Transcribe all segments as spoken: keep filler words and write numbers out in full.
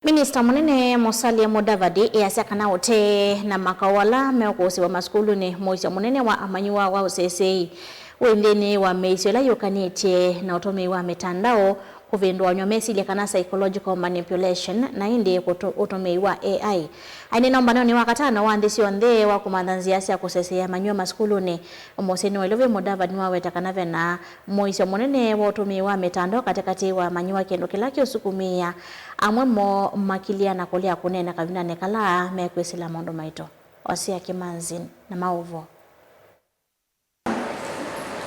Minista mũnene Musalia Mudavadi easya kana ũtee na makaũ ala meũkũsĩwa masukulunĩ, mũisyo mũnene wa amanyĩw'a wa ũseseei wĩ nthĩnĩ wa mĩisyo ĩla yũkanĩtye na ũtũmĩi wa mĩtandao, kũvĩndũanw'a mesilya kana psychological manipulation, na ĩndĩ kũtũ-, ũtũmĩi wa A I. Aineena ũmbanonĩ wa katano wa nthĩ syonthe wa kũmantha nzĩa sya kũseseea amanyĩw'a masukulunĩ, mũsyĩnĩ wa Ilovi, Mudavadi nĩwaweta kana vena mũisyo mũnene wa ũtũmĩi wa mĩtandao katĩkatĩ wa amanyĩw'a, kĩndũ kĩla kĩũsukumĩĩa amwe moo makilya na kũlea kũneena kavindanĩ kala mekwĩsĩla maũndũ maito. Osia Kĩmanzi na maũvoo.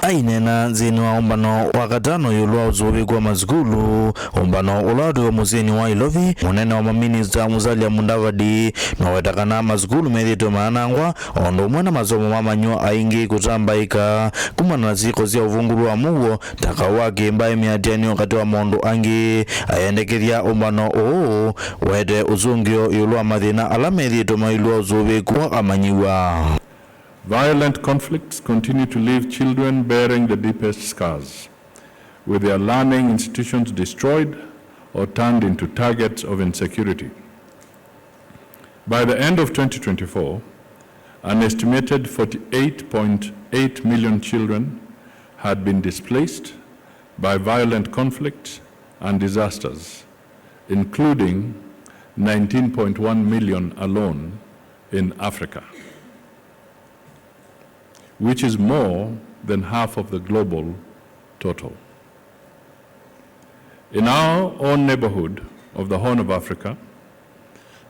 Aineena nthĩnĩ wa ũmbano wa katano ĩũlũ wa ũsũvĩku wa masukulu, ũmbano ũla watwĩwe mũsyĩnĩ wa Ilovi, mũnene wa maminista Musalia Mudavadi nĩwaweta kana masukulu methĩĩtwe mayanangwa, o ũndũ ũmwe na masomo ma amanyĩw'a aingĩ kũtambaĩka kumana na syĩko sya ũvũngũlu wa mũuo, ta kaũ wa kĩmbaĩ, mĩatĩanĩo katĩ wa maũndũ angĩ. Ayendekethya ũmbano ũũ wete ũsũngĩo ĩũlũ wa mathĩna ala methĩĩtwe maĩ ĩũlũ wa ũsũvĩku wa amanyĩw'a. Violent conflicts continue to leave children bearing the deepest scars, with their learning institutions destroyed or turned into targets of insecurity. By the end of twenty twenty-four, an estimated forty-eight point eight million children had been displaced by violent conflict and disasters, including nineteen point one million alone in Africa, which is more than half of the global total. In our own neighborhood of the Horn of Africa,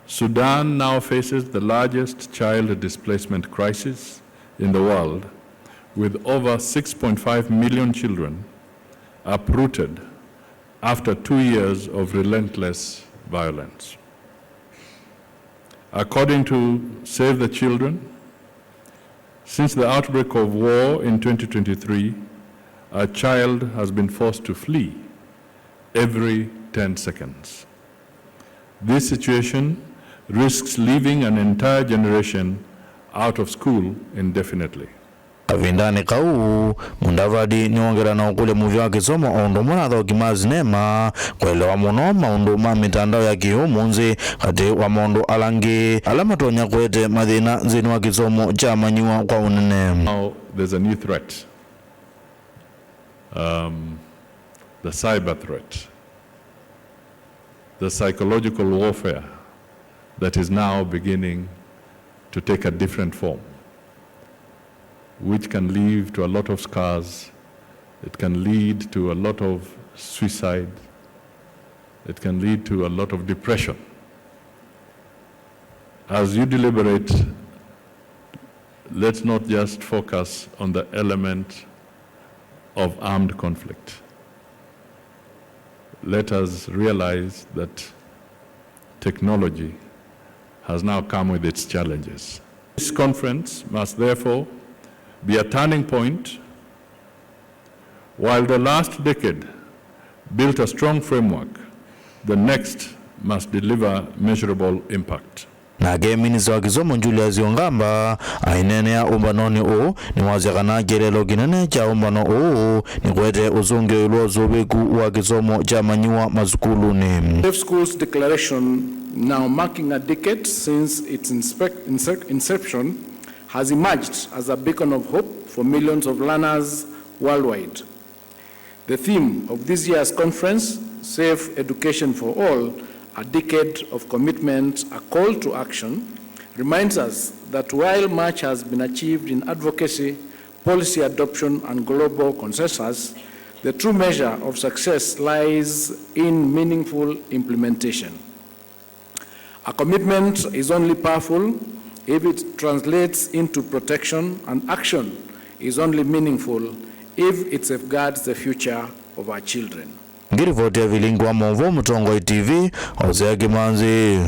Sudan now faces the largest child displacement crisis in the world, with over six point five million children uprooted after two years of relentless violence. According to Save the Children, since the outbreak of war in twenty twenty-three, a child has been forced to flee every ten seconds. This situation risks leaving an entire generation out of school indefinitely. Kavindanĩ kau, Mudavadi nĩwongela na ũkũlya mũvĩa wa kĩsomo o ũndũ ũmwe na athoki ma sinema kũelewa mũno maũndũ ma mĩtandao ya kĩ-ũmũnthĩ, katĩ wa maũndũ ala angĩ ala matonya kũete mathĩna nthĩnĩ wa kĩsomo kya amanyĩw'a kwa ũnene. Now there's a new threat, um, the cyber threat, the psychological warfare that is now beginning to take a different form, which can lead to a lot of scars. It can lead to a lot of suicide. It can lead to a lot of depression. As you deliberate, let's not just focus on the element of armed conflict. Let us realize that technology has now come with its challenges. This conference must therefore be a turning point. While the last decade built a strong framework, the next must deliver measurable impact. Nake minista wa kĩsomo Julius Ongamba aineenea ũmbanonĩ ũũ, nĩwasya kana kĩeleelo kĩnene kya ũmbano ũũ nĩ kũete ũsũngĩo ĩũlũ wa ũsũvĩku wa kĩsomo kya amanyĩw'a masukulunĩ. Safe Schools Declaration, now marking a decade since its inspec-, insec-, inception, has emerged as a beacon of hope for millions of learners worldwide. The theme of this year's conference, Safe Education for All, A Decade of Commitment, A Call to Action, reminds us that while much has been achieved in advocacy, policy adoption, and global consensus, the true measure of success lies in meaningful implementation. A commitment is only powerful if it translates into protection, and action is only meaningful if it safeguards the future of our children. Ngĩrivoti ya vilingi wa maũvoo Mũtongoi T V, Hosea Kĩmanzi.